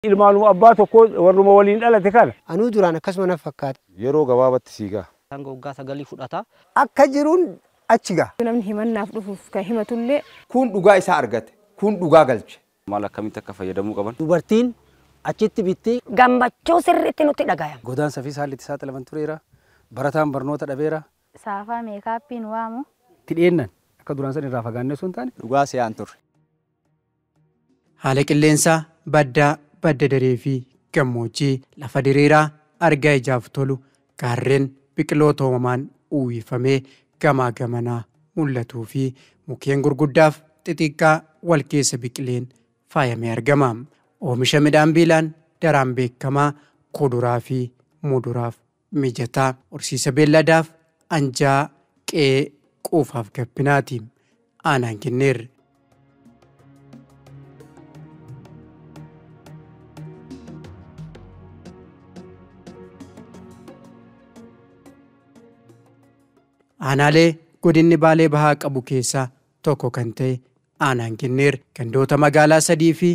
Ilmaanuma abbaa tokko warruma waliin dhalate kana. Anuu duraan akkasuma na fakkaata. Yeroo gabaabatti siigaa. Hanga waggaa 9 fudhata. Akka jiruun achi gaha. Namni himannaaf dhufuuf kan himatullee. Kun dhugaa isaa argate. Kun dhugaa galche. Maal akkamitti akka fayyadamuu qaban. Dubartiin achitti bitti. Gammachuu sirriitti nutti dhagayama. Godaansa fi saalli itti saaxilaman tureera. Barataan barnoota dhabeera. Saafaa meekaappiin waamu. Itti dhiyeennan akka duraan san irraa fagaannee osoo hin taane. Dhugaa se'aan turre. Haala qilleensaa baddaa badda daree fi gammoojjii lafa diriiraa argaa ijaaf tolu gaarreen biqiloota uumamaan uwwifamee gamaa gamanaa mul'atuu fi mukkeen gurguddaaf xixiqqaa wal keessa biqileen faayamee argama. Oomisha midhaan biilaan daraan beekamaa kuduraa fi muduraaf mijataa horsiisa beelladaaf anjaa qe'ee quufaaf gabbinaati. Aanaan Ginneer. Aanaalee godinni Baalee Bahaa qabu keessaa tokko kan ta'e Aanaan Ginneer gandoota magaalaa 3 fi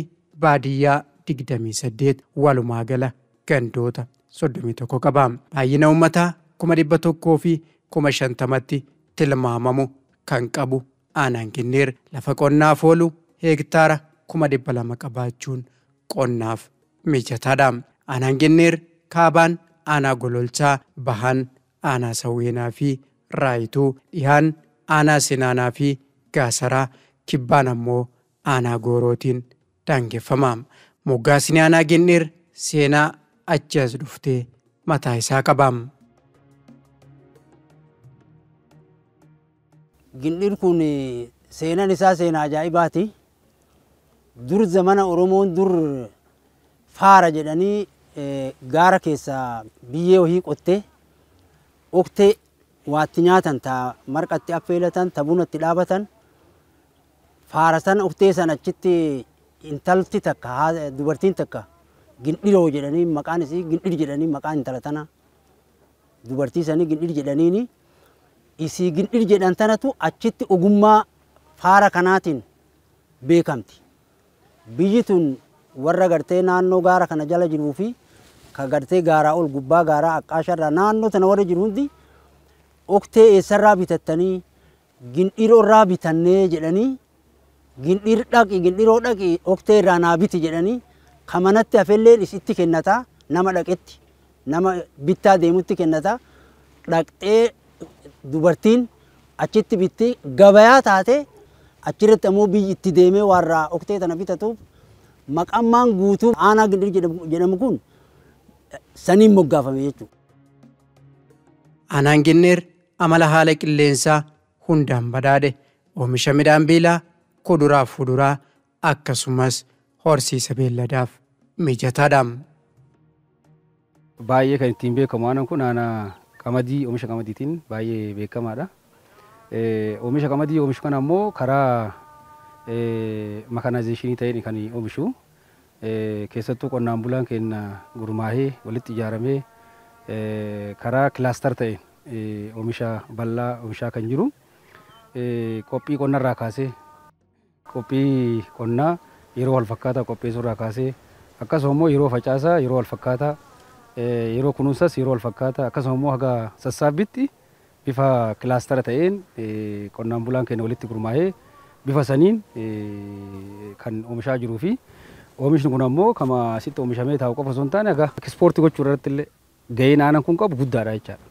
baadiyyaa 28 walumaa gala gandoota 31 qaba. Baay'ina uummataa 150,000 tilmaamamu kan qabu Aanaan Ginneer lafa qonnaaf oolu heektaara 200,000 qabaachuun qonnaaf mijataadha. Aanaan Ginneer kaabaan aanaa Gololchaa, bahaan aanaa Sawweenaa fi Raayituu, dhihaan aanaa Sinaanaa fi Gaasaraa, kibbaan ammoo aanaa Goorootiin daangeffama. Moggaasni aanaa Ginneer seenaa achi as dhuftee mataa isaa qaba. Gindhiir kun seenaan isaa seenaa ajaa'ibaati. Dur zamana Oromoon dur faara jedhanii gaara keessaa biyyee wayii qottee oktee waatti nyaatan ta marqatti affeelatan ta bunatti dhaabatan faara sana oktee sana achitti intalti takka dubartiin takka gindhiroo jedhanii maqaan isii gindhir jedhanii maqaan intala tana dubartii sanii gindhir jedhaniini isii gindhir jedhan tanatu achitti ogummaa faara kanaatiin beekamti. Biyyi tun warra gartee naannoo gaara kana jala jiruu fi ka gartee gaaraa ol gubbaa gaaraa aqqaasharraa naannoo tana warra jiru hundi oktee eessarraa bitattanii gindhiroo irraa bitannee jedhanii gindhir dhaqi gindhiroo dhaqi oktee irraa naa biti jedhanii ka manatti hafelleen isitti kennata nama dhaqetti nama bittaa deemutti kennata dhaqxee dubartiin achitti bitti gabayaa taate achirratti ammoo biyyi itti deemee warra oktee tana bitatuuf maqammaan guutuu aanaa Gindhiir jedhamu kun saniin moggaafame jechuudha. Aanaan Ginneer amala haala qilleensaa hundaan badhaadhe oomisha midhaan biilaa, kuduraa fi fuduraa akkasumas horsiisa beelladaaf mijataadha. Baay'ee kan ittiin beekamu aanaan kun aanaa qamadii oomisha qamadiitiin baay'ee beekamaadha. Oomisha qamadii oomishu kana ammoo karaa mekanaayzeeshinii ta'een kan oomishu. Keessattuu qonnaan bulaan keenya gurmaahee walitti ijaaramee karaa kilaastar ta'een oomisha bal'aa oomishaa kan jiru. Qophii qonnarraa kaasee qophii qonnaa yeroo wal fakkaataa qopheessuurraa kaasee akkasuma immoo yeroo facaasaa yeroo wal fakkaataa yeroo kunuunsas yeroo wal fakkaataa akkasuma immoo haga sassaabbitti bifa kilaastara ta'een qonnaan bulaan keenya walitti gurmaahee bifa saniin kan oomishaa jiruu fi oomishni kun ammoo kama asitti oomishamee taa'u qofa osoo hin taane haga ekspoortii gochuu irratti illee gaheen aanaan kun qabu guddaadha jechaadha.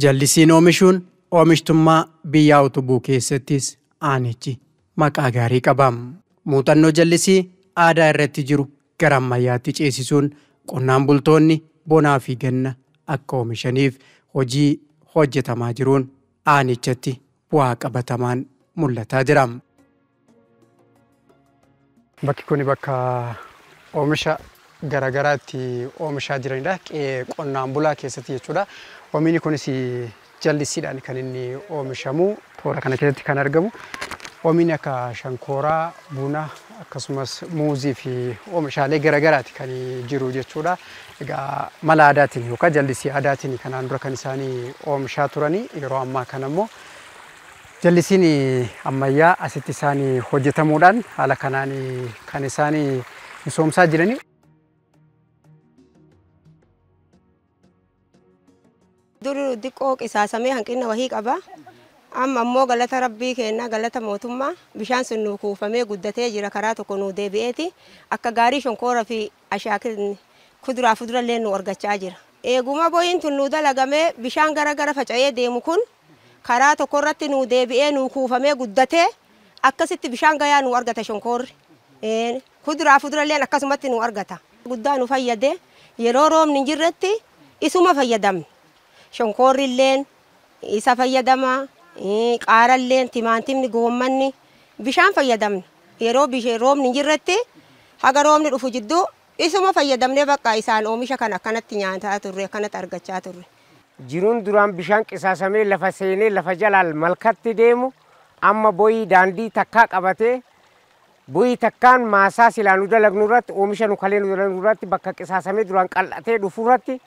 Jallisiin oomishuun oomishtummaa biyyaa utubuu keessattis aanichi maqaa gaarii qaba. Muuxannoo jallisii aadaa irratti jiru gara ammayyaatti ceesisuun qonnaan bultoonni bonaa fi ganna akka oomishaniif hojii hojjetamaa jiruun aanichatti bu'aa qabatamaan mul'ataa jira. Bakki kun bakka oomisha garaagaraa itti oomishaa jiranidha. Qe'ee qonnaan bulaa keessatti jechuudha. Oomishni kunis jallisiidhaan kan inni oomishamu toora kana keessatti kan argamu. Oomishni akka shankooraa, buna akkasumas muuzii fi oomishaalee garaagaraati kan jiru jechuudha. Egaa mala aadaatiin yookaan jallisii aadaatiin kanaan dura kan isaanii oomishaa turanii yeroo ammaa kana immoo Jallisiin ammayyaa asitti isaan hojjetamuudhaan haala kanaan kan isaan misoomsaa jiranii. Dur diqqoo qisaasamee hanqina wahii qaba. Amma ammoo galata rabbii kenna galata mootummaa bishaan sun nuu kuufamee guddatee jira karaa tokko nuu deebi'eeti akka gaarii shonkoora fi ashaakilni kuduraa fudurallee nu argachaa jira. Eeguma boyiin tun nuu dalagamee bishaan gara gara faca'ee deemu kun karaa tokko irratti nuu deebi'ee nuu kuufamee guddatee akkasitti bishaan gayaa nuu argata shonkoorri. Kuduraa fuduralleen akkasumatti nuu argata. Guddaa nu fayyade yeroo roobni hin jirretti isuma fayyadamne. Shonkoorrilleen isa fayyadama. Qaaralleen timaantimni goommanni bishaan fayyadamne yeroo roobni hin jirretti haga roobni dhufu jidduu isuma fayyadamnee bakka isaan oomisha kana akkanatti nyaataa turre akkanatti argachaa turre. Jiruun duraan bishaan qisaasamee lafa seenee lafa jalaan malkatti deemu amma boyii daandii takkaa qabatee boyii takkaan maasaa silaa nu dalagnu irratti oomisha nu kalee nu dalagnu irratti bakka qisaasamee duraan qal'atee dhufu irratti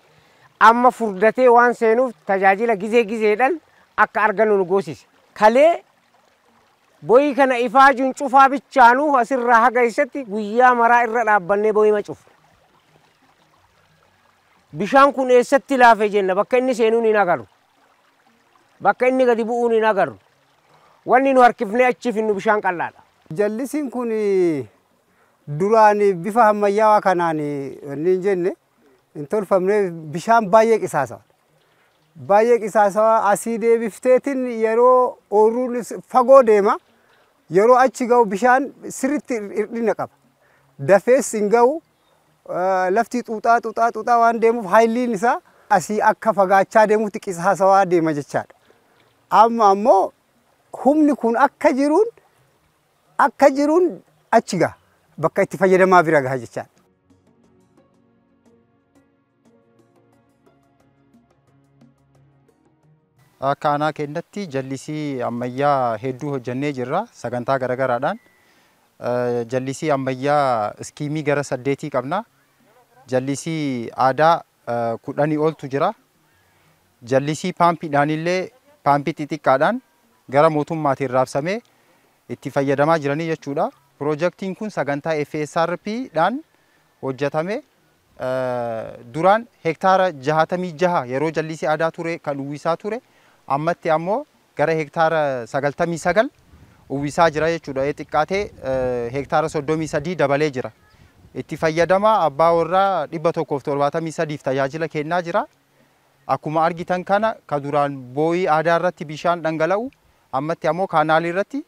amma furdatee waan seenuuf tajaajila gizee gizeedhaan akka argannu nu goosise. Kalee boyii kana ifaajuun cufaa bichaanuu asirraa haga isatti guyyaa maraa irra dhaabbannee boyima cufna. Bishaan kun eessatti laafe jenna bakka inni seenuun hin agarru. Bakka inni gadi bu'uun hin agarru. Wanni nu harkifnee achi finnu bishaan qal'aadha. Jallisiin kun duraan bifa ammayyaawaa kanaan inni hin jenne hin tolfamne bishaan baay'ee qisaasa. Baay'ee qisaasawaa asii deebifteetiin yeroo ooyiruun fagoo deema yeroo achi ga'u bishaan sirriitti hir'ina qaba. Dafees hin ga'u lafti xuuxaa xuuxaa xuuxaa waan deemuuf haayiliin isaa asii akka fagaachaa deemutti qisaasawaa deema jechaadha. Amma ammoo humni kun akka jiruun achi gaha bakka itti fayyadamaa bira gaha jechaadha. Akka aanaa keenyatti jallisii ammayyaa hedduu hojjennee jirra sagantaa garaagaraadhaan. Jallisii ammayyaa iskiimii gara 8 qabna. Jallisii aadaa 10 oltu jira. Jallisii paampiidhaan illee paampii xixiqqaadhaan gara mootummaatiin raabsamee itti fayyadamaa jiranii jechuudha. Piroojeektiin kun sagantaa FSRP dhaan hojjetame. Duraan hektaara 66 yeroo jallisii aadaa ture kan uwwisaa ture. Ammatti ammoo gara hektaara 99 uwwisaa jira jechuudha. Xiqqaatee hektaara 33 dabalee jira. Itti fayyadama abbaa warraa 173 tajaajila kennaa jira. Akkuma argitan kana ka duraan booyii aadaa irratti bishaan dhangala'u ammatti ammoo kaanaalii irratti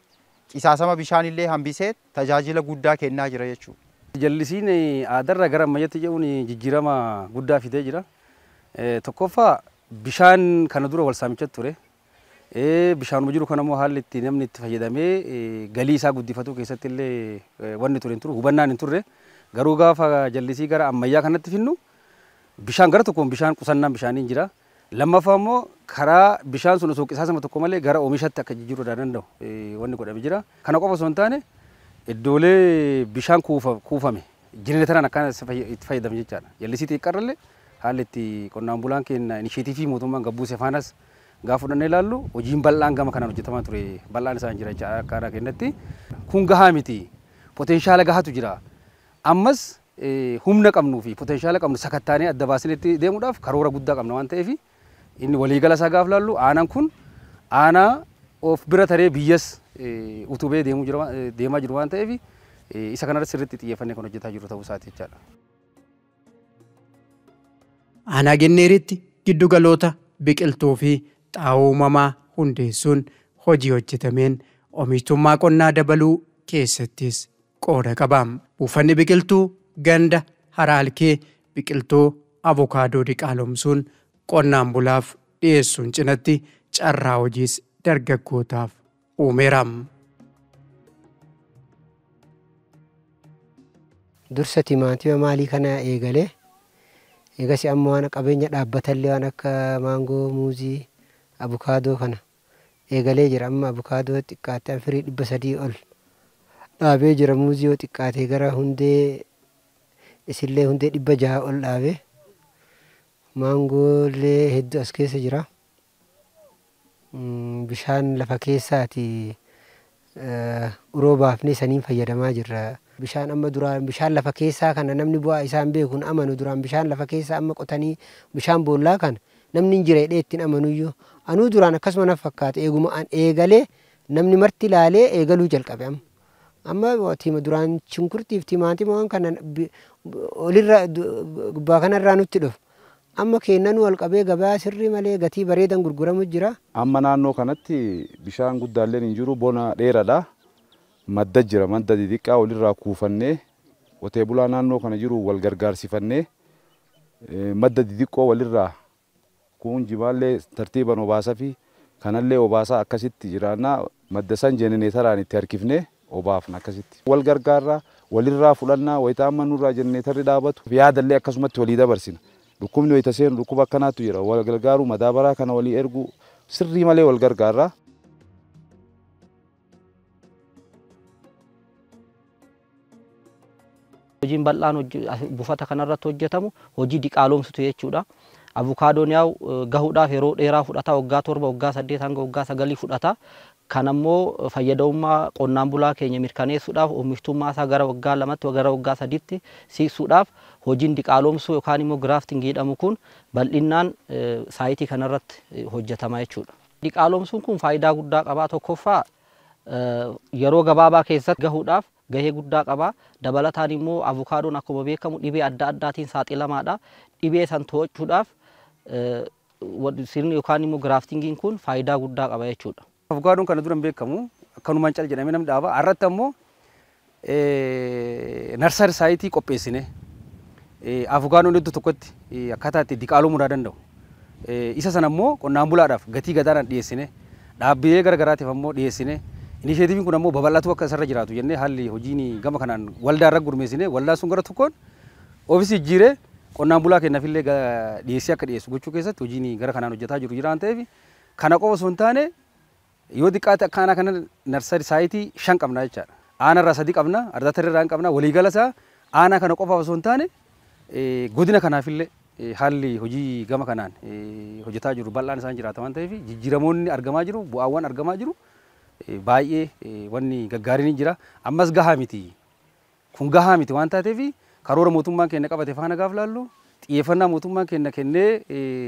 qisaasama bishaanillee hambisee tajaajila guddaa kennaa jira jechuudha. Jallisiin aadarraa gara ammayyaatti jedhuun jijjiirama guddaa fidee jira. Tokkoffaa bishaan kana dura wal saamichatti ture. Bishaanuma jiru kana immoo haalli itti namni itti fayyadamee galii isaa guddifatu keessatti illee wanni ture hin turre hubannaan hin turre. Garuu gaafa jallisii gara ammayyaa kanatti finnu bishaan gara tokkoon bishaan qusannaan bishaaniin jira. Lammaffaa immoo karaa bishaan sun osoo qisaasama tokko malee gara oomishatti akka jijjiiruu danda'u wanni godhame jira. Kana qofa osoo hin taane iddoolee bishaan kuufame jenereetaraan akkaan itti fayyadamu jechaadha. Jallisii xiqqaarrallee haalli itti qonnaan bulaan keenya inisheetiivii mootummaan gabbuuse faanas gaafa fudhannee ilaallu hojiin bal'aan gama kanaan hojjetamaa ture bal'aan isaan jira jechaadha akka aadaa keenyatti. Kun gahaa miti. Potenshaala gahaatu jira. Ammas humna qabnuu fi potenshaala qabnu sakattaanee adda baasnee itti deemuudhaaf karoora guddaa qabna waan ta'eef inni waliigala isaa gaafa ilaallu aanaan kun aanaa of bira taree biyyas utubee deemaa jiru waan ta'eef isa kanarratti sirriitti xiyyeeffannee kan hojjetaa jiru ta'uu isaati jechaadha. Aanaa Ginneeritti giddugaloota biqiltuu fi xaa'oo uumamaa hundeessuun hojii hojjetameen oomishtummaa qonnaa dabaluu keessattis qooda qaba. Buufanni biqiltuu ganda Haraalkee biqiltuu avokaadoo diqaalomsuun qonnaan bulaaf dhiyeessuun cinatti carraa hojiis dargaggootaaf uumeera. Dursa timaatima maalii kana eegalee eegas ammoo waan qabeenya dhaabbatallee waan akka maangoo, muuzii, abukaadoo kana eegalee jira. Amma abukaadoo xiqqaatee firii 300 ol dhaabee jira. Muuzii yoo xiqqaatee gara hundee isillee hundee 600 ol dhaabee maangoollee hedduu as keessa jira. Bishaan lafa keessaati uroo baafnee saniin fayyadamaa jirra. Bishaan amma duraan bishaan lafa keessaa kana namni bu'aa isaan beekuun amanu duraan bishaan lafa keessaa amma qotanii bishaan boollaa kana namni hin jira jedhee ittiin amanuyyuu anuu duraan akkasuma na fakkaata eeguma an eegalee namni marti ilaalee eegaluu jalqabe amma. Amma tima duraan shunkurtiif timaatima waan kana olirra gubbaa kanarraa nutti dhufu. Amma kennanuu ol qabee gabaa sirrii malee gatii bareedan gurguramu jira. Amma naannoo kanatti bishaan guddaalleen hin jiru bona dheeraadha. Madda jira madda xixiqqaa olirraa kuufannee qotee bulaa naannoo kana jiru wal gargaarsifannee madda xixiqqoo walirraa kun jibaallee tartiiban obaasaa fi kanallee obaasaa akkasitti jiraannaa madda san jenereetaraan itti harkifnee obaafna akkasitti. Wal gargaarraa walirraa fudhannaa wayitaa amma nurraa jenereetarri dhaabatu yaadallee akkasumatti walii dabarsina. Dhukkubni wayita seenu dhukkuba akkanaatu jira wal gargaaru madaabaraa kana walii ergu sirrii malee wal gargaarraa. Hojiin bal'aan buufata kanarratti hojjetamu hojii diqaalomsutu jechuudha. Avukaadoon yaa'u gahuudhaaf yeroo dheeraa fudhata waggaa 7 waggaa 8 hanga waggaa 9 fudhata. Kan ammoo fayyadamummaa qonnaan bulaa keenya mirkaneessuudhaaf oomishtummaa isaa gara waggaa 2tti gara waggaa 3tti siiqsuudhaaf hojiin diqaalomsuu yookaan immoo giraaftingii jedhamu kun bal'inaan saayitii kanarratti hojjetama jechuudha. Diqaalomsuun kun faayidaa guddaa qaba. Tokkoffaa yeroo gabaabaa keessatti gahuudhaaf gahee guddaa qaba. Dabalataan immoo avukaadoon akkuma beekamu dhibee adda addaatiin saaxilamaadha. Dhibee san to'achuudhaaf sirni yookaan immoo giraaftingiin kun faayidaa guddaa qaba jechuudha. Avukaadoon kana dura hin beekamu akkanumaan cal jedhamee namni dhaaba. Har'atti ammoo narsari saayitii qopheessine avukaadoon iddoo tokkotti akkaataa itti diqaalomuu danda'u. Isa sana ammoo qonnaan bulaadhaaf gatii gadaanaan dhiyeessine dhaabbilee garaagaraatiif ammoo dhiyeessine inisheetiiviin kun ammoo babal'atuu akka isarra jiraatu jennee haalli hojiin gama kanaan waldaa irra gurmeessine waldaa sun gara tokkoon oofisii jijjiiree qonnaan bulaa keenyaafillee dhiyeessii akka dhiyeessu gochuu keessatti hojiin gara kanaan hojjetaa jiru jira waan ta'eef kana qofa osoo hin taane yoo xiqqaate akka aanaa kana narsari saayitii 5 qabna jechaadha. Aanarraa 3 qabna, ardatarraa 1 qabna, waliigala isaa aanaa kana qofa osoo hin taane godina kanaafillee haalli hojii gama kanaan hojjetaa jiru bal'aan isaan jiraata waan ta'eef jijjiiramoonni argamaa jiru, bu'aawwan argamaa jiru baay'ee wanni gaggaariin jira. Ammas gahaa miti. Kun gahaa miti waan taateef karoora mootummaan keenya qabate faana gaaf laallu xiyyeeffannaa mootummaan keenya kennee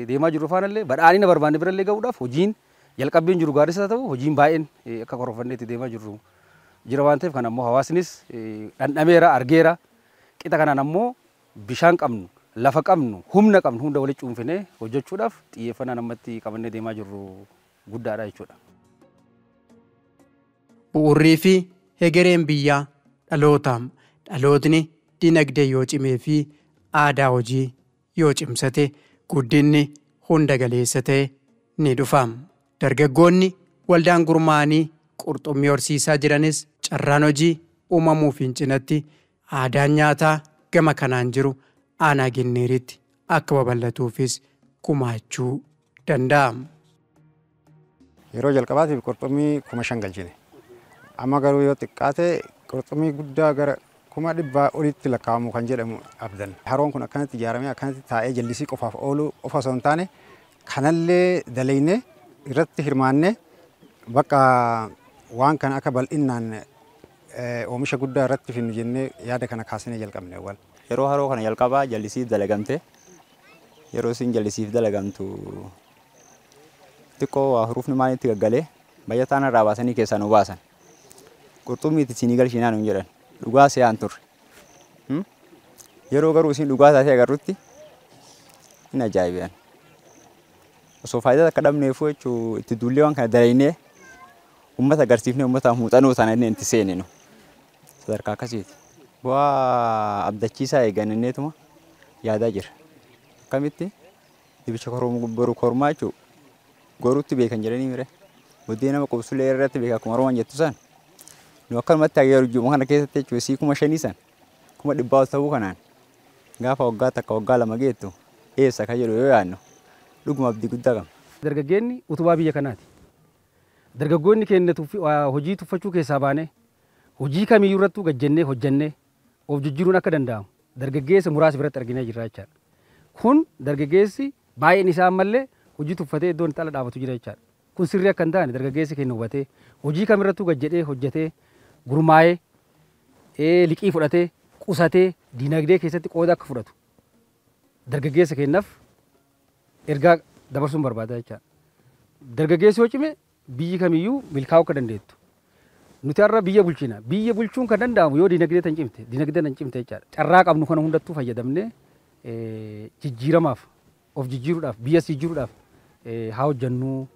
deemaa jiru faanallee badhaadhina barbaanne birallee gahuudhaaf hojiin jalqabbiin jiru gaariis haa ta'u hojiin baay'een akka karoorfanneetti deemaa jirru jira waan ta'eef kan ammoo hawaasnis dhandhameera argeera qixa kanaan ammoo bishaan qabnu lafa qabnu humna qabnu hunda walitti cuunfinee hojjechuudhaaf xiyyeeffannaan ammatti qabannee deemaa jirru guddaadha jechuudha. Bu'uurrii fi hegereen biyyaa dhalootaam dhalootni dinagdee yoo cimee fi aadaa hojii yoo cimsate guddinni hunda galeessa ta'e ni dhufa. Dargaggoonni waldaan gurmaa'anii qurxummii horsiisaa jiranis carraan hojii uumamuufiin cinatti aadaan nyaataa gama kanaan jiru aanaa Ginneeritti akka babal'atuufis gumaachuu danda'a. Yeroo jalqabaatiif qurxummii 5,000 galchine. Amma garuu yoo xiqqaate qurxummii guddaa gara 100,000 olitti lakkaa'amu kan jedhamu abdan. Haroon kun akkanatti ijaaramee akkanatti taa'ee jallisii qofaaf oolu qofa osoo hin taane kanallee dalaynee irratti hirmaannee bakka waan kana akka bal'innaan oomisha guddaa irratti finnu jennee yaada kana kaasnee jalqabne awwaal. Yeroo haroo kana jalqabaa jallisiif dalagamte yeroo isin jallisiif dalagamtu xiqqoo waa hurufni maalitti gaggalee bayyataan irraa baasanii keessaa nu baasan. Qurxummii itti isinii galchinaa nuun jedhan dhugaa se'aan turre. Yeroo garuu isin dhugaa taatee agarrutti hin ajaa'iban. Osoo faayidaa takka dhabneefuu jechuu itti duullee waan kana dalaynee uummata agarsiifnee uummataaf muuxannoo taana inni itti seeninu. Sadarkaa akkasiiti. Bu'aa abdachiisaa eeganneetuma yaadaa jira. Akkamitti dibicha boru kormaa jechuun goruutti beekan jedhanii mire. Buddeen nama qubsulee irratti beeka akkuma Oromoon jettu san. Nu akkanumatti hageeru jiru kana keessatti jechuun sii 5,000 san 100,000 ol ta'uu kanaan gaafa waggaa takka waggaa 2 geettu eessa ka jedhu yoo yaadnu dhuguma abdii guddaa qabna. Dargaggeenni utubaa biyya kanaati. Dargaggoonni keenya hojii tuffachuu keessaa baanee hojii kamiyyuu irrattuu gajjennee hojjennee of jijjiiruun akka danda'amu dargaggeessa muraasa biratti arginee jirra jechaadha. Kun dargaggeessi baay'een isaa ammallee hojii tuffatee iddoon itti ala dhaabatu jira jechaadha. Kun sirrii akka hin taane dargaggeessi keenya hubatee hojii kamirrattuu gajjedhee hojjetee gurmaa'ee Liqii fudhatee qusatee dinagdee keessatti qooda akka fudhatu dargaggeessa kennaaf ergaa dabarsuun barbaada jechaadha. Dargaggeessi yoo cime biyyi kamiyyuu milkaa'uu akka dandeettu. Nuti har'a biyya bulchina. Biyya bulchuun kan danda'amu yoo dinagdee tan cimte, dinagdee tan cimte jechaadha. Carraa qabnu kana hundattuu fayyadamnee jijjiiramaaf, of jijjiiruudhaaf, biyyas jijjiiruudhaaf haa hojjennu.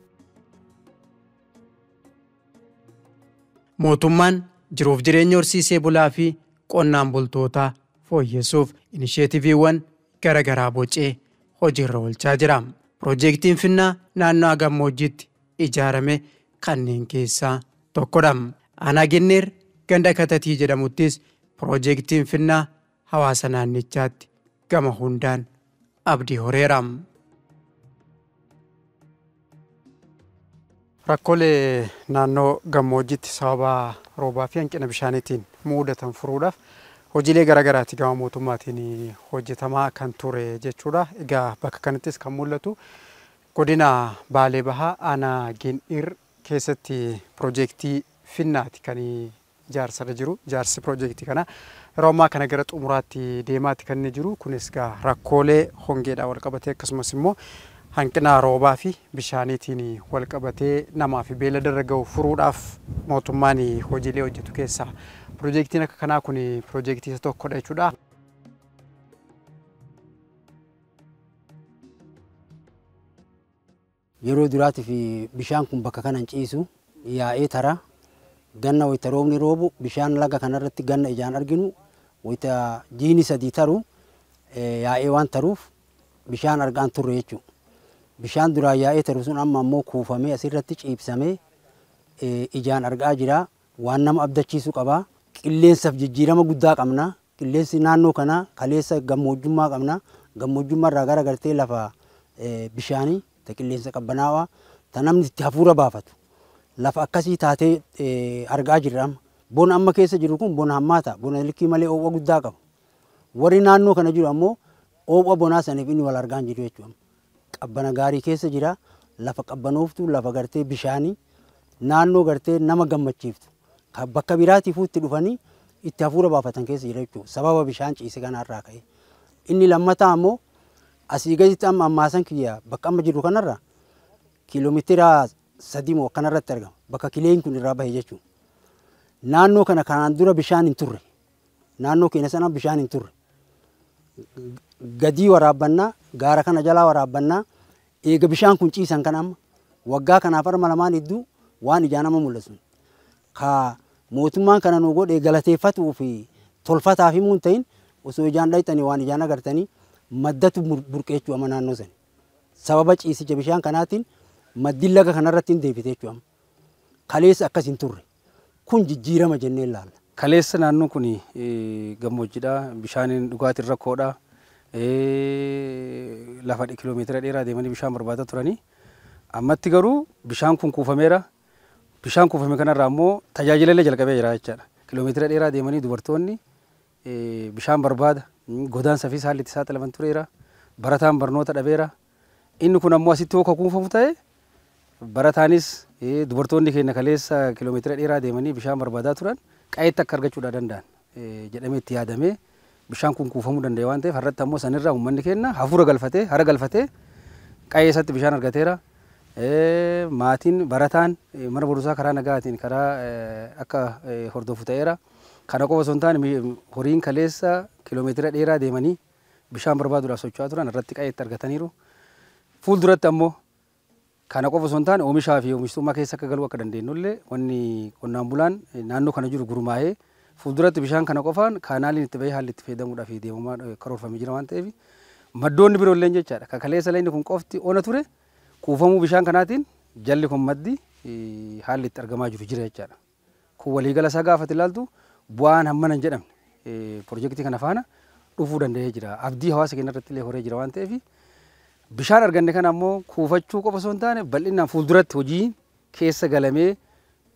Mootummaan jiruuf jireenya horsiisee bulaa fi qonnaan bultootaa fooyyessuuf inisheetiiviiwwan garaagaraa bocee hojiirra oolchaa jira. Piroojeektiin Finnaa naannoo gammoojjiitti ijaarame kanneen keessaa tokkodha. Aanaa Ginneer ganda Katatii jedhamuttis piroojeektiin Finnaa hawaasa naannichaatti gama hundaan abdii horeera. Rakkoolee naannoo gammoojjiitti sababa roobaa fi hanqina bishaaniitiin mudatan furuudhaaf hojiilee garaagaraati gama mootummaatiin hojjetamaa kan ture jechuudha. Egaa bakka kanattis kan mul'atu godina Baalee Bahaa aanaa Gin'ir keessatti piroojeektii Finnaati kan ijaarsarra jiru. Ijaarsi piroojeektii kana yeroo ammaa kana gara xumuraatti deemaatti kan inni jiru. Kunis egaa rakkoolee hongeedhaan wal qabatee akkasumas immoo hanqina roobaa fi bishaaniitiin wal qabatee namaa fi beelladarra gahu furuudhaaf mootummaan hojiilee hojjetu keessaa piroojeektiin akka kanaa kun piroojeektii isa tokkodha jechuudha. Yeroo duraatiif bishaan kun bakka kana hin ciisu yaa'ee tara ganna wayita roobni roobu bishaan laga kanarratti ganna ijaan arginu wayita jiini sadii taru yaa'ee waan taruuf bishaan argaan turre jechuudha. Bishaan duraan yaa'ee taru sun amma ammoo kuufamee asirratti ciibsamee ijaan argaa jira. Waan nama abdachiisu qaba. Qilleensaaf jijjiirama guddaa qabna. Qilleensi naannoo kanaa kaleessa gammoojjummaa qabna. Gammoojjummaa irraa gara gartee lafa bishaanii ta qilleensa qabbanaawaa ta namni itti hafuura baafatu. Lafa akkasii taatee argaa jirra amma. Bona amma keessa jiru kun bona hammaata. Bona likkii malee oowwa guddaa qaba. Warri naannoo kana jiru ammoo oowwa bonaa saniif inni wal argaa hin jiru jechuudha. Qabbana gaarii keessa jira. Lafa qabbanooftu, lafa gartee bishaanii, naannoo gartee nama gammachiiftu. Bakka biraatiif itti dhufanii itti hafuura baafatan keessa jira jechuudha. Sababa bishaan ciise kanarraa ka'e. Inni lammataa ammoo asii gaditti amma ammaasan kiyya bakka amma jiru kanarra kiiloomeetira 3 moo akkanarratti argama. Bakka kileen kun irraa bahe jechuudha. Naannoo kana kanaan dura bishaan hin turre. Naannoo keenya sana bishaan hin turre. Gadii waraabbannaa, gaara kana jalaa waraabbannaa, eega bishaan kun ciisan kan amma waggaa kanaaf harma lamaan hedduu waan ijaan nama mul'isu. Ka mootummaan kana nu godhe galateeffatuu fi tolfataaf himuu hin ta'in osoo ijaan dhayxanii waan ijaan agartanii maddatu burqee jechuudha amma naannoo sani. Sababa ciisicha bishaan kanaatiin maddi laga kanarratti hin deebite jechuudha amma. Kaleessa akkas hin turre. Kun jijjiirama jennee ilaalla. Kaleessa naannoon kun gammoojjiidha. Bishaaniin dhugaatiin rakkoodha. Lafa kiiloomeetira dheeraa deemanii bishaan barbaadaa turanii. Ammatti garuu bishaan kun kuufameera. Bishaan kuufame kanarraa ammoo tajaajila illee jalqabee jira jechaadha. Kiiloomeetira dheeraa deemanii dubartoonni bishaan barbaada. Godaansa fi haalli itti saaxilaman tureera. Barataan barnoota dhabeera. Inni kun ammoo asitti hoo kuufamu ta'e barataanis dubartoonni keenya kaleessa kiiloomeetira dheeraa deemanii bishaan barbaadaa turan qa'eetti akka argachuudhaa danda'an jedhamee itti yaadamee bishaan kun kuufamuu danda'e waan ta'eef har'atti ammoo sanirraa uummanni keenya hafuura galfatee hara galfatee qa'ee isaatti bishaan argateera. Maatiin barataan mana barumsaa karaa nagaatiin karaa akka hordofu ta'eera. Kana qofa osoo hin taane horiin kaleessa kiiloomeetira dheeraa deemanii bishaan barbaaduudhaaf socho'aa turan irratti qa'eetti argataniiru. Fuulduratti ammoo kana qofa osoo hin taane oomishaa fi oomishtummaa keessa akka galuu akka dandeenyullee wanni qonnaan bulaan naannoo kana jiru gurmaa'ee fuulduratti bishaan kana qofaan kaanaaliin itti bahee haalli itti fayyadamuudhaaf deemamaa karoorfamee jira waan ta'eef maddoonni biroolleen jechaadha. Ka kaleessa lagni kun qofti ona ture kuufamuu bishaan kanaatiin jalli kun maddi haalli itti argamaa jiru jira jechaadha. Kun waliigala isaa gaafa ilaaltu bu'aan hammana hin jedhamne piroojeektii kana faana dhufuu danda'ee jira. Abdii hawaasa keenya irratti illee horee jira waan ta'eef bishaan arganne kana ammoo kuufachuu qofa osoo hin taane bal'inaan fuulduratti hojii keessa galamee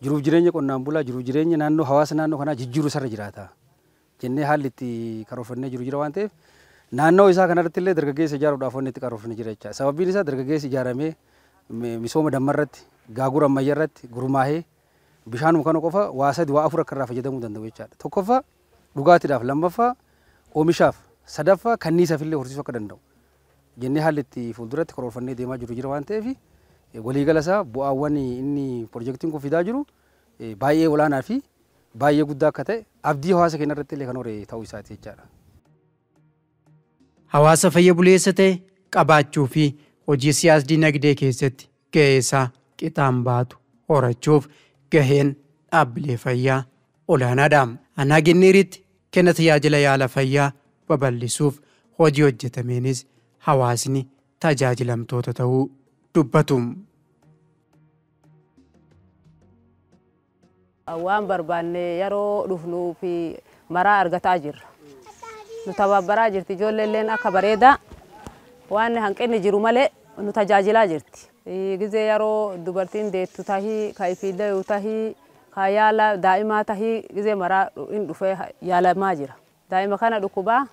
jiruuf jireenya qonnaan bulaa jiruuf jireenya naannoo hawaasa naannoo kanaa jijjiiruu isarra jiraata jennee haalli itti karoorfannee jiru jira waan ta'eef naannoo isaa kanarratti illee dargaggeessa ijaaruudhaaf wanni itti karoorfannee jira jecha. Sababiin isaa dargaggeessi ijaaramee misooma dammarratti gaagura ammayyaarratti gurmaahee bishaanuma kana qofa waa 3 waa 4 akka irraa fayyadamuu danda'u jechaadha. Tokkoffaa Dhugaatiidhaaf lammaffaa oomishaaf sadaffaa kanniisaaf illee horsiisuu akka danda'u jennee haalli itti fuulduratti karoorfannee deemaa jiru jira waan ta'eef waliigala isaa bu'aawwan inni pirojektiin kun fidaa jiru baay'ee olaanaa fi baay'ee guddaa akka ta'e abdii hawaasa keenya irratti illee kan hore ta'uu isaati jechaadha. Hawaasa fayya buleessa ta'e qabaachuu fi hojii siyaas dinagdee keessatti gahee isaa qixaan baatu horachuuf gaheen dhaabbilee fayyaa olaanaadha. Aanaa Ginniiritti kenna tajaajila yaala fayyaa babal'isuuf hojii hojjetameenis hawaasni tajaajilamtoota ta'uu dubbatu. Waan barbaanne yeroo dhufnuu fi maraa argataa jirra. Nu tabaabbaraa jirti ijoolleen akka bareedaa waan hanqinni jiru malee nu tajaajilaa jirti. Gizee yeroo dubartiin deettu tahii, ka ifiillee tahii, ka yaala daa'imaa tahii gizee maraa hin dhufee yaalamaa jira. Daa'ima kana dhukkubaa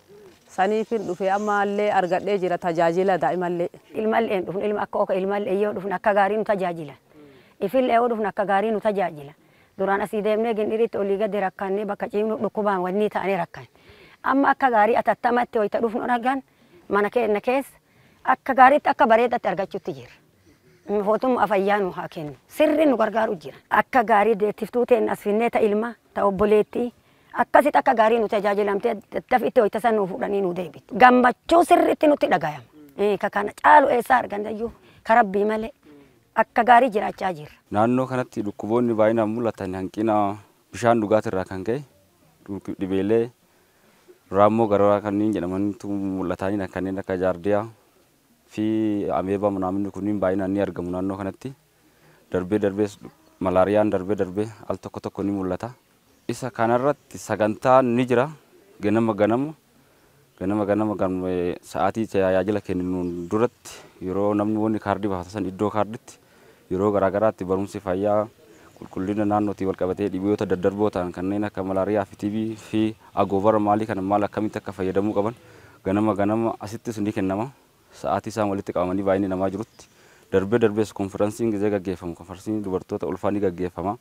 saniif hin dhufee ammallee argadhee jira tajaajila daa'imallee. Ilmallee dhufnu ilma akka oka ilmallee yoo dhufnu akka gaarii nu tajaajila. Ifillee yoo dhufnu akka gaarii nu tajaajila. Duraan asii deemnee Ginniiritti olii gadi rakkanne bakka ciimnu dhukkubaan wanni ta'anii rakkanne. Amma akka gaarii atattamatti wayita dhufnu argan mana keenya keessa akka gaariitti akka bareedaatti argachuutti jira. Mootummaa fayyaa nu haa kennu. Sirri nu gargaaru jira. Akka gaarii deettiftuu ta'een as finnee ta ilma ta obboleettii akkasitti akka gaarii nu tajaajilamtee dafitti wayita san nu fuudhanii nu deebitu. Gammachuu sirriitti nutti dhagayama. Ka kana caalu eessaa argannayyuu ka rabbii malee akka gaarii jiraachaa jirra. Naannoo kanatti dhukkuboonni baay'inaan mul'atan hanqina bishaan dhugaatirraa kan ka'e dhibeelee raammoo garaagaraa kanneen jedhamantu mul'atanii kanneen akka jaardiyaa fi ameebaa naamni kunniin baay'inaan ni argamu naannoo kanatti. Darbee darbee malaariyaan darbee darbee al tokko tokko ni mul'ata. Isa kanarratti sagantaan ni jira ganama ganama ganama ganama sa'aatii tajaajila kennuun duratti yeroo namni wanni kaardii baafatan san iddoo kaarditti yeroo garaagaraatti barumsi fayyaa qulqullina naannootii wal qabatee dhibeewwan daddarboo ta'an kanneen akka malaariyaa fi TB fi agoobara maalii kana maal akkamitti akka fayyadamuu qaban ganama ganama asittis ni kennama. Sa'aatii isaan walitti qabamanii baay'inni namaa jirutti darbee darbees konferansiin gizee gaggeeffamu konferansiin dubartoota ulfaa ni gaggeeffama.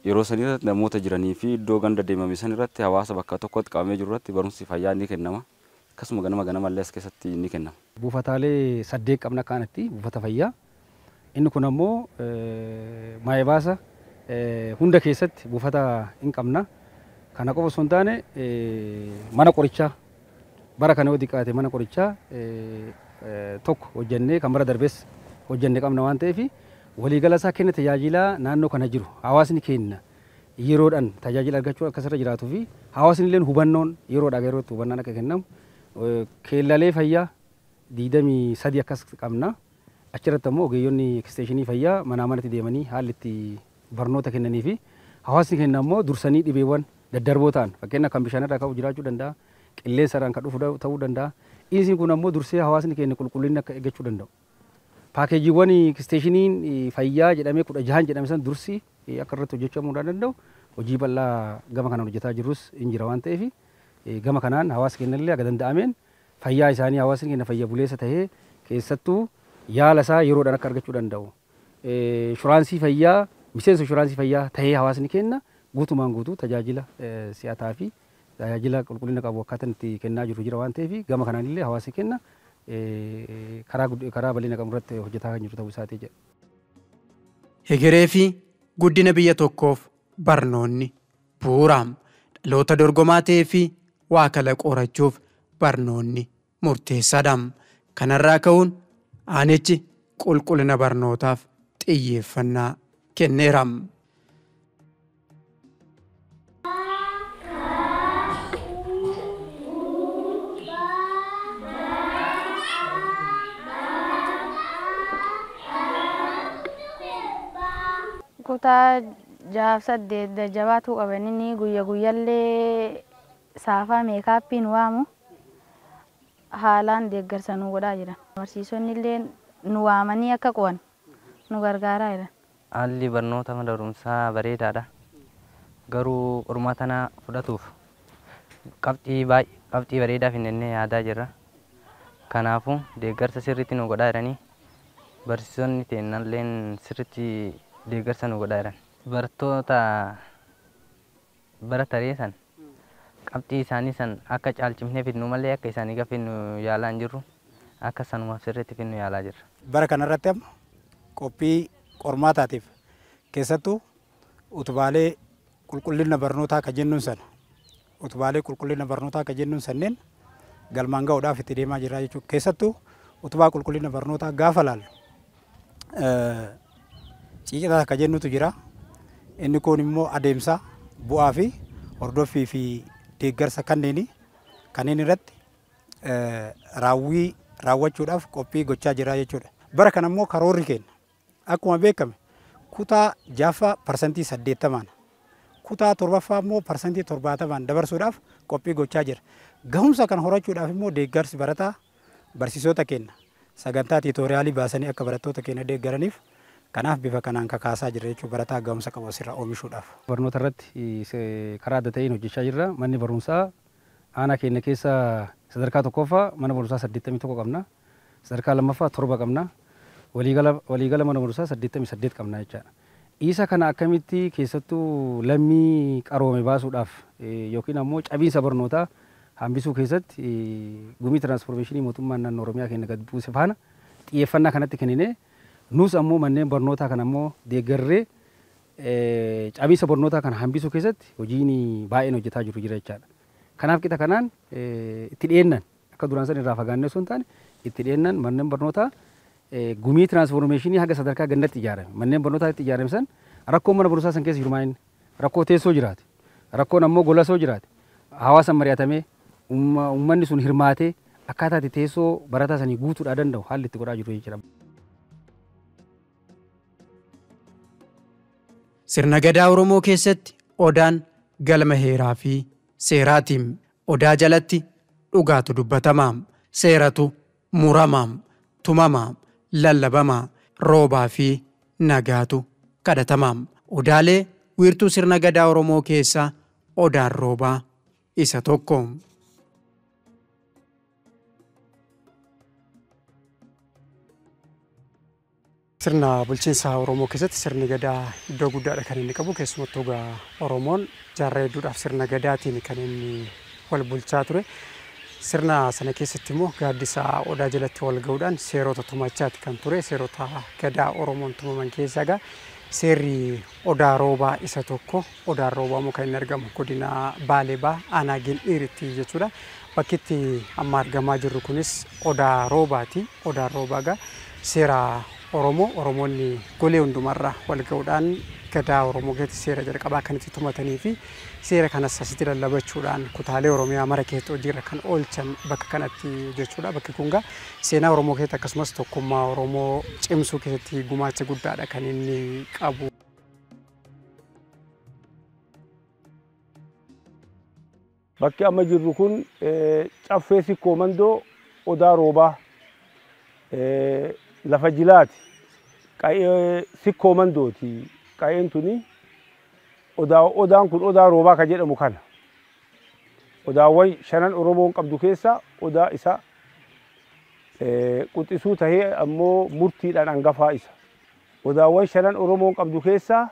Yeroo sanirratti namoota jiranii fi iddoo ganda deemame sanirratti hawaasa bakka tokkotti qabamee jiru irratti barumsi fayyaa ni kennama. Akkasuma ganama ganamallee as keessatti ni kennama. Buufataalee 8 qabna kanatti buufata fayyaa. Inni kun ammoo maayibaasa hunda keessatti buufata hin qabna. Kana qofa osoo hin taane mana qorichaa bara kana yoo xiqqaate mana qorichaa tokko hojjennee kan bara darbees hojjennee qabna waan ta'eef waliigala isaa kenna tajaajila naannoo kana jiru hawaasni kenna yeroodhaan tajaajila argachuu akkasirra jiraatuu fi hawaasni illee hubannoon yeroodhaa gara yerootti hubannaan akka kennamu keellalee fayyaa 23 akkas qabna. Achirratti ammoo ogeeyyonni eksteeshinii fayyaa manaa manatti deemanii haalli itti barnoota kennanii fi hawaasni kenna ammoo dursanii dhibeewwan daddarboo ta'an fakkeenyaaf kan bishaan irraa ka'u jiraachuu danda'a. Qilleensarraan kan dhufu ta'uu danda'a. Inni kun ammoo dursee hawaasni keenya qulqullina akka eeggachuu danda'u. Paakeejiiwwan eksteeshiniin fayyaa jedhamee 16 jedhame san dursi akka irratti hojjechamuu danda'u hojii bal'aa gama kanaan hojjetaa jirrus hin jira waan ta'eef gama kanaan hawaasa keenya illee akka danda'ameen fayyaa isaanii hawaasni keenya fayya buleessa tahee keessattuu yaala isaa yeroodhaan akka argachuu danda'u. Inshuraansii fayyaa miseensa inshuraansii fayyaa tahee hawaasni keenya guutumaan guutuu tajaajila si'ataa fi tajaajila qulqullina qabu akkaataan itti kennaa jiru jira waan ta'eef gama kanaan illee hawaasni keenya karaa bal'ina qabu irratti hojjetaa kan jiru ta'uu isaati jedha. Hegeree fi guddina biyya tokkoof barnoonni bu'uura. Dhaloota dorgomaa ta'ee fi waa kalaqu horachuuf barnoonni murteessaadha. Kanarraa ka'uun aanichi qulqullina barnootaaf xiyyeeffannaa kenneera. Kutaa 6-8 jajjabaatu qabanini guyya guyyallee saafaa meekaappiin waamu haalaan deeggarsa nu godhaa jiran. Barsiisonni illee nu waamanii akka qo'an nu gargaaraa jiran. Haalli barnoota mana barumsaa bareedaadha. Garuu qormaata kana fudhatuuf qabxii bareedaa finnee yaadaa jirra. Kanaafuu deeggarsa sirriitti nu godhaa jiranii barsiisonni teennallee sirriitti deeggarsa nu godhaa jiran. Barattoota bara taree san Qabxii isaanii san akka caalchifnee fidnu malee akka isaanii gafinnu yaalaa hin jirru. Akka sanumaaf sirriitti fidnu yaalaa jirra. Bara kanarratti amma qophii qormaataatiif keessattuu utubaalee qulqullina barnootaa ka jennuun sana utubaalee qulqullina barnootaa ka jennuun sanneen galmaan ga'uudhaaf itti deemaa jirra jechuudha. Keessattuu utubaa qulqullina barnootaa gaafa laallu ciicitaa ka jennutu jira. Inni kun immoo adeemsa bu'aa fi hordoffii fi deeggarsa kanneen irratti raawwii raawwachuudhaaf qophii gochaa jira jechuudha. Bara kana immoo karoorri keenya akkuma beekame kutaa 6ffaa 80% kutaa 7ffaa immoo 70% dabarsuudhaaf qophii gochaa jira. Gahumsa kan horachuudhaaf immoo deeggarsi barataa barsiisota keenya sagantaa tiitooriyaalii baasanii akka barattoota keenya deeggaraniif kanaaf bifa kanaan kakaasaa jira jechuudha barataa gahumsa qabu asirraa oomishuudhaaf. Barnoota irratti karaa adda ta'een hojjechaa jirra. Manni barumsaa aanaa keenya keessa sadarkaa 1ffaa mana barumsaa 81 qabna. Sadarkaa 2ffaa 7 qabna. Waliigala mana barumsaa 88 qabna jechaadha. Isa kana akkamitti keessattuu lammii qaroome baasuudhaaf yookiin ammoo cabiinsa barnootaa hambisuu keessatti gumii tiraansfoormeeshinii mootummaan naannoo Oromiyaa keenya gad buuse faana xiyyeeffannaa kanatti kenninee nus ammoo manneen barnootaa kana ammoo deeggarree cabiinsa barnootaa kana hambisuu keessatti hojiin baay'een hojjetaa jiru jira jechaadha. Kanaaf qixa kanaan itti dhiyeennan akka duraan san irraa fagaannee osoo hin taane itti dhiyeennan manneen barnootaa gumii tiraansfoormeeshinii haga sadarkaa gandatti ijaarame manneen barnootaa itti ijaarame san rakkoo mana barumsaa san keessa jiru maal inni rakkoo teessoo jiraate rakkoon ammoo golasoo jiraate hawaasa mari'atamee uummanni sun hirmaatee akkaataa itti teessoo barataa sanii guutuudhaa danda'u haalli itti godhaa jiru jechuudha. Sirna gadaa Oromoo keessatti odaan galma heeraa fi seeraatiin odaa jalatti dhugaatu dubbatama, seeratu murama, tumama, lallabama, roobaa fi nagaatu kadhatama. Odaalee wiirtuu sirna gadaa Oromoo keessaa odaan roobaa isa tokko. Sirna bulchiinsa Oromoo keessatti sirni gadaa iddoo guddaadha kan inni qabu. Keessumattuu egaa Oromoon jaarraa hedduudhaaf sirna gadaatiin kan inni wal bulchaa ture. Sirna sana keessatti immoo gaaddisa odaa jalatti wal ga'uudhaan seerota tumachaati kan ture. Seerota gadaa Oromoon tumaman keessaa egaa seerri odaa roobaa isa tokko. Odaan roobaa immoo kan inni argamu godina Baalee Bahaa aanaa Gindhiiritti jechuudha. Bakki itti amma argamaa jirru kunis odaa roobaati. Odaan roobaa egaa seera Oromoo Oromoonni golee hundumarra wal ga'uudhaan gadaa Oromoo keessatti seera jalqabaa kan itti tumatanii fi seera kanas asitti lallabachuudhaan kutaalee Oromiyaa mara keessatti hojiirra kan oolchan bakka kanatti jechuudha. Bakki kun egaa seenaa Oromoo keessatti akkasumas tokkummaa Oromoo cimsuu keessatti gumaacha guddaadha kan inni qabu. Bakki amma jirru kun caffee Sikkoo Mandoo odaa roobaa lafa jilaati. Qa'ee Sikkoo Mandooti. Qa'een tuni odaan kun odaa roobaa kan jedhamu kana. Odaawwan shanan Oromoon qabdu keessa odaa isa quxisuu tahee ammoo murtiidhaan hangafaa isa. Odaawwan shanan Oromoon qabdu keessa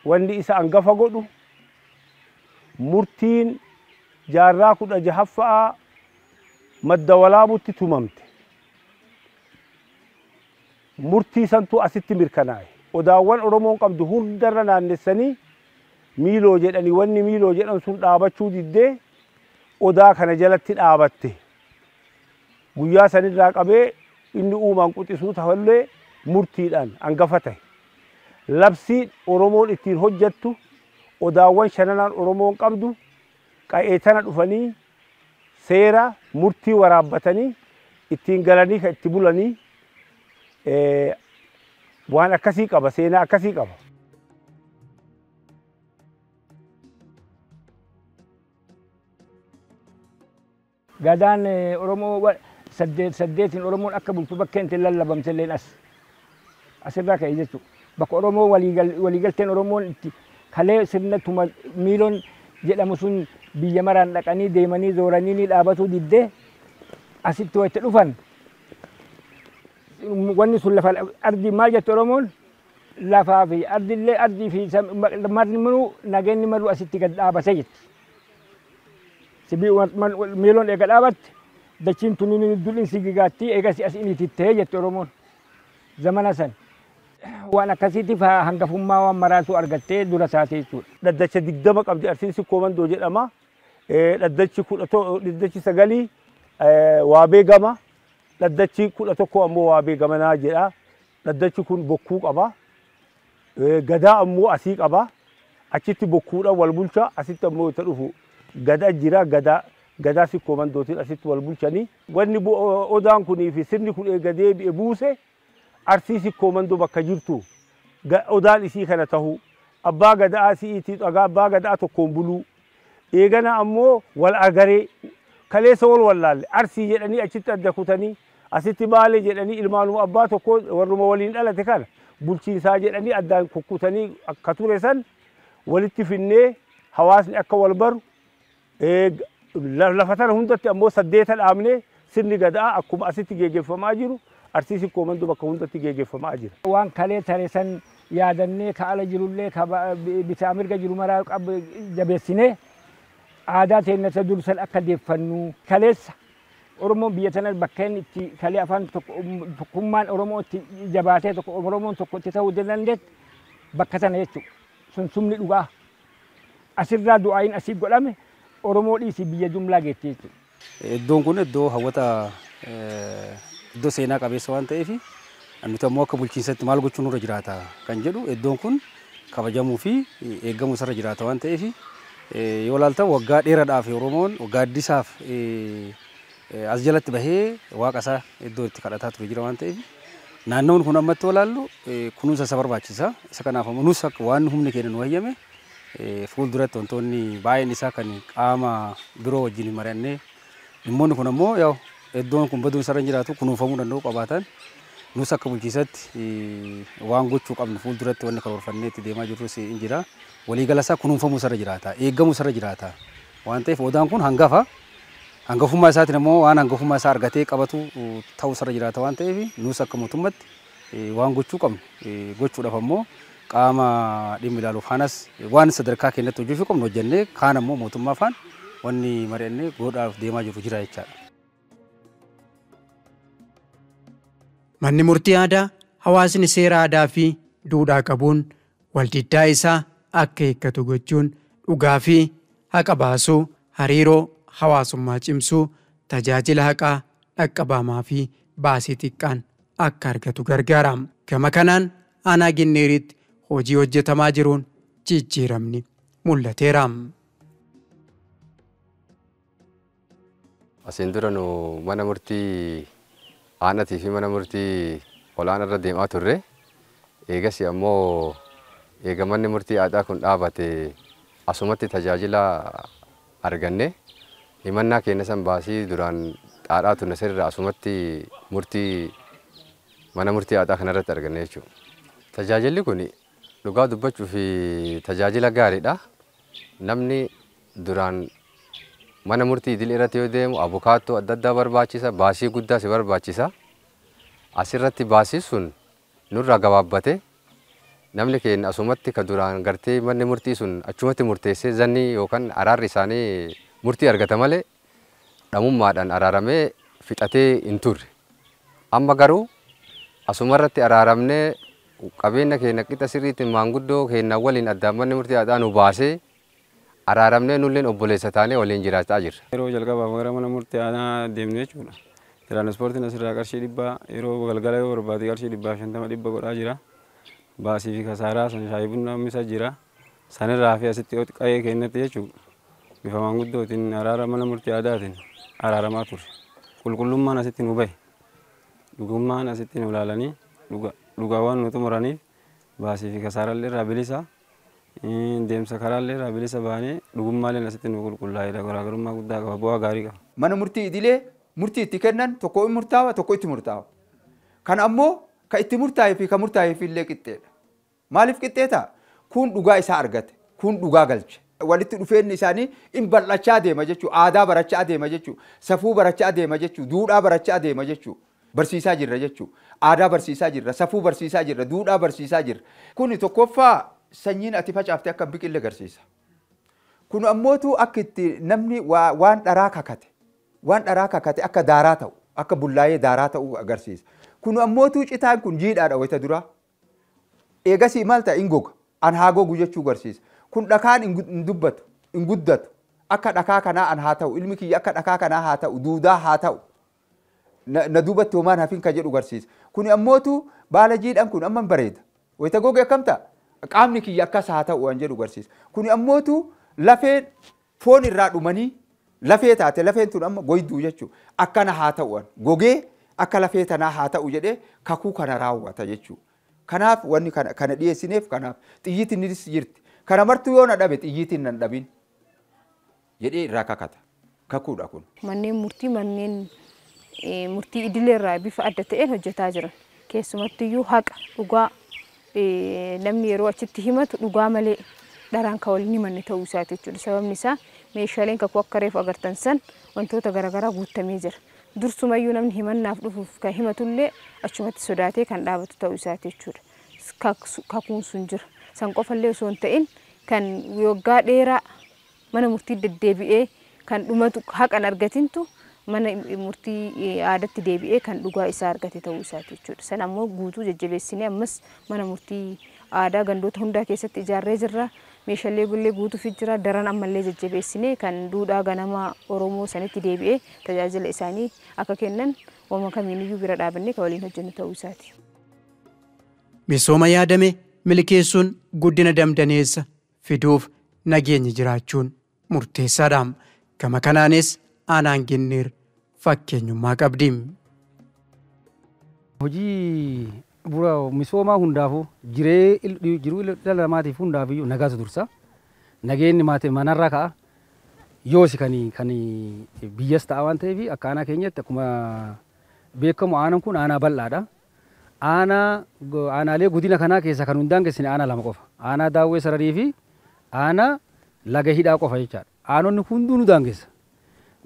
wanni isa hangafa godhu murtiin jaarraa 16ffaa madda walaabutti tumamte. Murtii santu asitti mirkanaa'e. Odaawwan Oromoon qabdu hundarra naannessanii miiloo jedhanii wanni miiloo jedhan sun dhaabachuu diddee odaa kana jalatti dhaabatte. Guyyaa sanirraa qabee inni uumaan quxisuu ta'ullee murtiidhaan hangafa ta'e. Labsii Oromoon ittiin hojjettu odaawwan shananaan Oromoon qabdu qa'ee tana dhufanii seera murtii waraabbatanii ittiin galanii kan itti bulanii waan akkasii qaba, seenaa akkasii qaba. Gadaan Oromoo saddeetiin Oromoon akka bultu bakka hin lallabamte illeen as asirraa ka'e jechuudha. Bakka Oromoo waliigalteen Oromoon itti kalee sirna tuma miiloon jedhamu sun biyya maraan dhaqanii deemanii zooranii ni dhaabatuu diddee asitti wayita dhufan wanni sun lafa ardii maal jette Oromoon lafaa fi ardillee ardii fi marni maruu nageenyi maruu asitti gad dhaabate jetti. Sibii miiloon eega dhaabatte dachiin tunniin dul'in sigigaatti eegas as inni tittee jette Oromoon zamana san. Waan akkasiitiif hangafummaa waan maraatu argattee dura taate jechuudha. Dhaddacha 20 qabdi Arsiin Sikkoo Mandoo jedhama. Dhaddachi 9 waabee gama. Dhaddachi 11 ammoo waabee gamanaa jedha. Dhaddachi kun bokkuu qaba. Gadaa ammoo asii qaba. Achitti bokkuudhaan wal bulcha. Asitti ammoo itti dhufu gadaa jira. Gadaa Sikkoo Mandootiin asitti wal bulchanii. Wanni odaan kunii fi sirni kun eega deebi'e buuse Arsii Sikkoo Mandoo bakka jirtu odaan isii kana tahu abbaa gadaa si'iitii dhagaa abbaa gadaa tokkoon buluu eegana ammoo wal agaree kaleessa wal wallaalle Arsii jedhanii achitti adda kutanii asitti Baalee jedhanii ilmaanuma abbaa tokko warruma waliin dhalate kana bulchiinsaa jedhanii addaan kukkutanii akka ture san walitti finnee hawaasni akka wal baru lafa tana hundatti ammoo 8 dhaabnee sirni gadaa akkuma asitti geggeeffamaa jiru Arsii Sikkoo Mandoo bakka hundatti geggeeffamaa jira. Waan kalee tare san yaadannee ka ala jirullee ka bitaa mirga jiru maraa jabeessinee aadaa teenya isa dur san akka deeffannu kaleessa Oromoon biyya tana bakka inni itti kalee afaan tokkummaan Oromoo itti jabaatee tokko Oromoon tokko itti ta'uu dandeetti bakka tana jechuudha. Sunsumni dhugaa asirraa du'aayin asii godhame Oromoo dhiisii biyya jumlaa geetti jechuudha. Iddoon kun iddoo hawwata iddoo seenaa qabeessa waan ta'eef nuti ammoo akka bulchiinsatti maal gochuun nurra jiraata kan jedhu iddoon kun kabajamuu fi eegamuu isarra jiraata waan ta'eef yoo ilaaltan waggaa dheeraadhaaf Oromoon waggaa addisaaf as jalatti bahee waaqa isaa iddoo itti kadhataa ture jira waan ta'eef naannoon kun ammatti yoo ilaallu kunuunsa isa barbaachisa. Isa kanaaf ammoo nus akka waan humni keenya nu hayyame fuulduratti wantoonni baay'een isaa kan qaama biroo wajjin mari'annee dhimmoonni kun ammoo yaa'u iddoon kun baduun isarra jiraatu kunuunfamuu danda'u qabaatan nus akka bulchiisatti waan gochuu qabnu fuulduratti wanni karoorfannee itti deemaa jirrus hin jira. Waliigala isaa kunuunfamuu isarra jiraata, eegamuu isarra jiraata waan ta'eef odaan kun hangafa. Hangafummaa isaatiin ammoo waan hangafummaa isaa argatee qabatu ta'uu isarra jiraata waan ta'eef nus akka mootummaatti waan gochuu qabnu gochuudhaaf ammoo qaama dhimmi ilaaluuf faanas waan sadarkaa keenyatti hojjechuu qabnu hojjennee kaan ammoo mootummaa faan wanni mari'annee godhaaf deemaa jirru jira jechaadha. Manni murtii aadaa hawaasni seera aadaa fi duudhaa qabuun waldiddaa isaa akka eeggatu gochuun dhugaa fi haqa baasuu, hariiroo hawaasummaa cimsuu, tajaajila haqaa dhaqqabamaa fi baasii xiqqaan akka argatu gargaara. Gama kanaan aanaa Ginneeritti hojii hojjetamaa jiruun jijjiiramni mul'ateera. Asiin dura nu mana murtii aanaatii fi mana murtii olaanaa irra deemaa turre. Eegas ammoo eega manni murtii aadaa kun dhaabate asumatti tajaajila arganne himannaa keenya san baasii duraan xaadhaa turre sirra asumatti murtii mana murtii aadaa kanarratti arganne jechuudha. Tajaajilli kun dhugaa dubbachuu fi tajaajila gaariidha. Namni duraan mana murtii idilee irratti yoo deemu abukaattoo adda addaa barbaachisa, baasii guddaa si barbaachisa. Asirratti baasii sun nurraa gabaabbate namni keenya asumatti ka duraan gartee manni murtii sun achumatti murteessee zanni yookaan araarri isaanii murtii argata malee dhamummaadhaan araaramee fixatee hin turre. Amma garuu asumarratti araaramnee qabeenya keenya qixa sirriitti maanguddoo keenya waliin addaan manni murtii aadaa nu baasee araaramnee nulleen obboleessa taanee waliin jiraachaa jirra. Yeroo jalqabaaf gara mana murtii aadaa deemne jechuudha. Tiraanspoortiin asirraa qarshii 100 yeroo galgala yoo barbaade qarshii 150 100 godhaa jira. Baasii fi kasaaraa san shaayii bunaa misa jira. Sanirraa fi asitti qa'ee keenyatti jechuudha. Bifa maanguddootiin araara mana murtii aadaatiin araaramaa turre. Qulqullummaan asitti nu bahe. Dhugummaan asitti nu ilaalanii dhugaawwan nu xumuraniif baasii fi kasaaraallee irraa bilisa. Deemsa karaallee irraa bilisa baanee dhugummaallee asitti nu qulqullaa'edha. Garaagarummaa guddaa qaba. Bu'aa gaarii qaba. Mana murtii idilee murtii itti kennan tokko in murtaawa tokko itti murtaawa. Kan ammoo ka itti murtaa'ee fi ka murtaa'eef illee qixxeedha. Maaliif qixxee ta'a? Kun dhugaa isaa argate, kun dhugaa galche. Walitti dhufeenyi isaanii in bal'achaa deema jechuudha. Aadaa barachaa deema jechuudha. Safuu barachaa deema jechuudha. Duudhaa barachaa deema jechuudha. Barsiisaa jirra jechuudha. Aadaa barsiisaa jirra, safuu barsiisaa jirra, duudhaa barsiisaa jirra. Kuni tokkoffaa sanyiin ati facaaftee akka biqille agarsiisa. Kun ammootu akka itti namni waan dharaa kakate waan dharaa kakate akka daaraa ta'u akka bullaayee daaraa ta'u agarsiisa. Kun ammootu citaan kun jiidhaadha wayita duraa. Eegasii maal ta'a hin goga an haa gogu jechuu agarsiisa. Kun dhakaan hin dubbatu hin guddatu akka dhakaa kanaa an haa ta'u ilmi kiyya akka dhakaa kanaa haa ta'u duudaa haa ta'u na duubatti homaan hafin ka jedhu agarsiisa. Kun ammootu baala jiidhaan kun amma bareeda. Wayita goge akkam ta'a? Qaamni kiyya akkas haa ta'u waan jedhu agarsiisa. Kun ammootu lafeen foon irraa dhumanii lafee taate lafeen tun amma goyduu jechuudha. Akkana haa ta'u gogee akka lafee tanaa haa ta'u jedhee kakuu kana raawwata jechuudha. Kanaaf wanni kana dhiyeessineef kanaaf xiyyiitiin jirti. Kana martuu yoo na dhabe xiyyiitiin nan dhabin jedhee irraa kakata. Kakuudha kun. Manneen murtii manneen murtii idilee irraa bifa adda ta'een hojjetaa jiran. Keessumattiyyuu haqa dhugaa namni yeroo achitti himatu dhugaa malee dharaan kan waliin himanne ta'uu isaati jechuudha. Sababni isaa meeshaaleen kakuu akka reefu agartan san wantoota garaagaraa guutamee jira. Dursumayyuu namni himannaaf dhufuuf kan himatullee achumatti sodaatee kan dhaabatu ta'uu isaati jechuudha. Kakuun sun jira. San qofallee osoo hin ta'in kan waggaa dheeraa mana murtii deddeebi'ee kan dhumatu haqan argatintu mana murtii aadaatti deebi'ee kan dhugaa isaa argate ta'uu isaati jechuudha. San ammoo guutuu jajjabeessinee ammas mana murtii aadaa gandoota hundaa keessatti ijaarree jirra. Meeshaalee bullee guutuuf jira. Daran ammallee jajjabeessinee kan duudhaa ganamaa Oromoo sanitti deebi'ee tajaajila isaanii akka kennan waama kamiiniyyuu bira dhaabannee kan waliin hojjennu ta'uu isaati. Misooma yaadame milkeessuun guddina damdaneessa fiduuf nageenyi jiraachuun murteessaadha. Gama kanaanis aanaan Ginniir fakkeenyummaa qabdi. Hojii bu'uura misoomaa hundaafuu jiruu dhala namaatiif hundaafiyyuu nagaatu dursa. Nageenyi maatii manarraa ka'a. Yoosi kan biyyas ta'a waan ta'eef akka aanaa keenyatti akkuma beekamu aanaan kun aanaa bal'aadha. Aanaalee guddina kanaa keessa kan hundaan keessine aanaa lama qofa. Aanaa Daawwee Sararii fi aanaa Laga Hidhaa qofa jechaadha. Aanonni hunduu nu daangessa.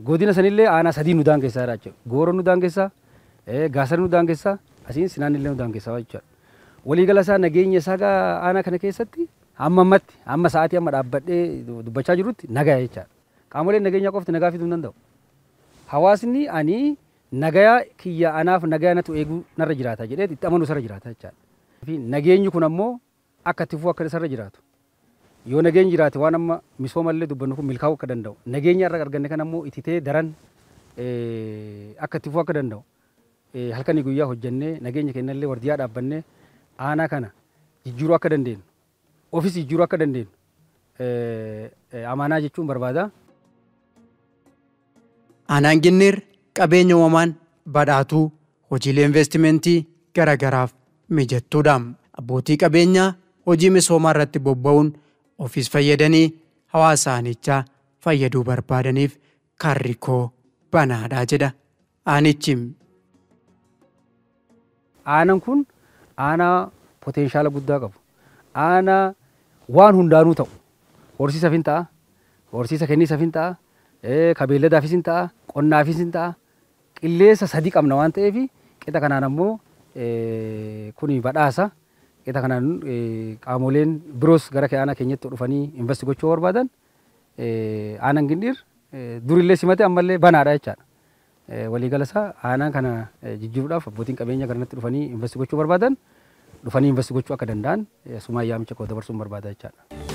Godina sanillee aanaa sadii nu daangessaa jechuudha. Gooroo nu daangessaa, Gaasar nu daangessaa, asiin Sinaan illee nu daangessaa jechuudha. Waliigala isaa nageenya isaa aanaa kana keessatti hamma ammatti hamma sa'aatii amma dhaabbadhee dubbachaa jirutti nagaa jechaadha. Qaamoleen nageenyaa qofti nagaa fiduu hin danda'u. Hawaasni ani nagayaa kiyya anaaf nagayaa natu eeguu narra jiraata jedhee itti amanuu sarra jiraata jechaadha. Nageenyi kun ammoo akka itti fufuu akka sarra jiraatu. Yoo nageenyi jiraate waan amma misoomallee dubbannu kun milkaa'uu akka danda'u. Nageenya irra arganne kan ammoo ititee daran akka itti fufuu akka danda'u. Halkanii guyyaa hojjennee nageenya kennallee wardiyaa dhaabbannee aanaa kana jijjiiruu akka dandeenyu. Ofiis jijjiiruu akka dandeenyu. Amaanaa jechuun barbaada. Aanaan Ginniir qabeenya uumamaan badhaatuu hojiilee investimentii garaagaraaf mijattuudha. Abbootii qabeenyaa hojii misoomaa irratti bobba'uun ofiis fayyadanii hawaasa aanichaa fayyaduu barbaadaniif karri koo banaadha jedha aanichi. Aanaan kun aanaa potenshaala guddaa qabu. Aanaa waan hundaanuu ta'u. Horsiisaaf hin ta'a, horsiisa kenniisaaf hin ta'a, kabeelladaafis hin ta'a, qonnaafis hin ta'a. Qilleensa sadii qabna waan ta'eef qixa kanaan ammoo kuni badhaasa. Qixa kanaan qaamoleen biroos gara aanaa keenyatti dhufanii investi gochuu barbaadan aanaan Ginniir durillee simate ammallee banaadha jechaadha. Waliigala isaa aanaan kana jijjiiruudhaaf abbootiin qabeenya garanatti dhufanii investi gochuu barbaadan dhufanii investi gochuu akka danda'an sumaa yaamicha koo dabarsuun barbaada jechaadha.